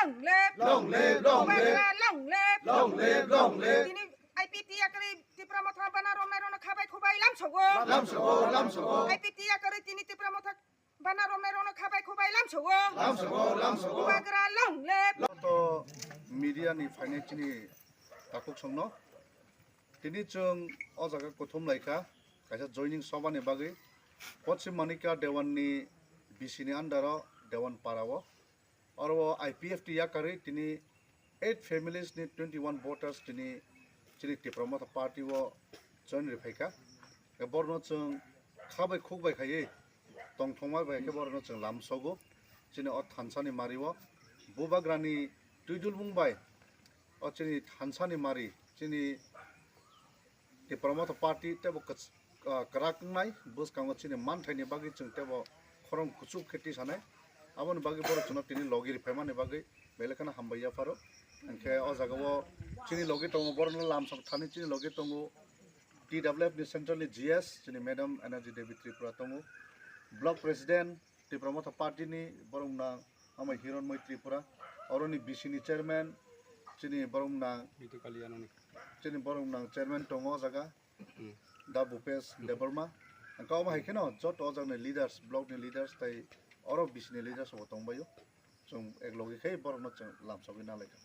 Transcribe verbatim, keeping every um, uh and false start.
Long live! Long live, long live! Bubagra, long live! Long live, long live! Tini I P T yakarwi Tipra Motha bana romnai rono khabai khubai lamsogo. Lamsogo, lamsogo. I P T yakarwi tini Tipra Motha bana romnai rono khabai khubai lamsogo. Lamsogo, lamsogo. Bubagra long live. To media ni phainai chini takhuk songno. Tini chwng o jaga kuthum laikha, kaisa joining sobha ni bagwi. Poschim Manikya Dewan ni B C ni under o Dewan para o. Oro o I P F T yakarwi tini eight families ni twenty one voters tini chini Tipra Motha party o join riphaikha. Borno chwng khabai khukbai khaiwi tongthokma bai khe borokno chwng lamsogo. Chini o thansa ni mari o Bubagra ni twidulmung bai o chini thansa ni mari chini Tipra Motha party tebo kwch-, ah, kwrak wngnai bwskango chini manthai ni bagwi chwng tebo khorang kuchuk khe tisanai. Aboni bagwi borok chwngno tini logi riphaimani bagwi belai kheno hambai yapharo. Hinkhe o jaga o chini logi tongo, borokno lamsok thani chini logi tongo T W F ni central ni G S chini Madam Energy Devi Tripura tongo, Block President Tipra Motha party ni borok nang ama Hironmoi Tripura, oroni B C ni chairman chini borok nang Bitu Kalyanoni. Chini borok nang chairman tongo o jaga. Hmm. Da Bhupesh Debbarma. Ang kau ma hai kheno joto o jagni leaders, block ni leaders tai oro B C ni leaders bo tongbaio. Chwng ek logi khai borokno chwng lamsogwi nalaikha.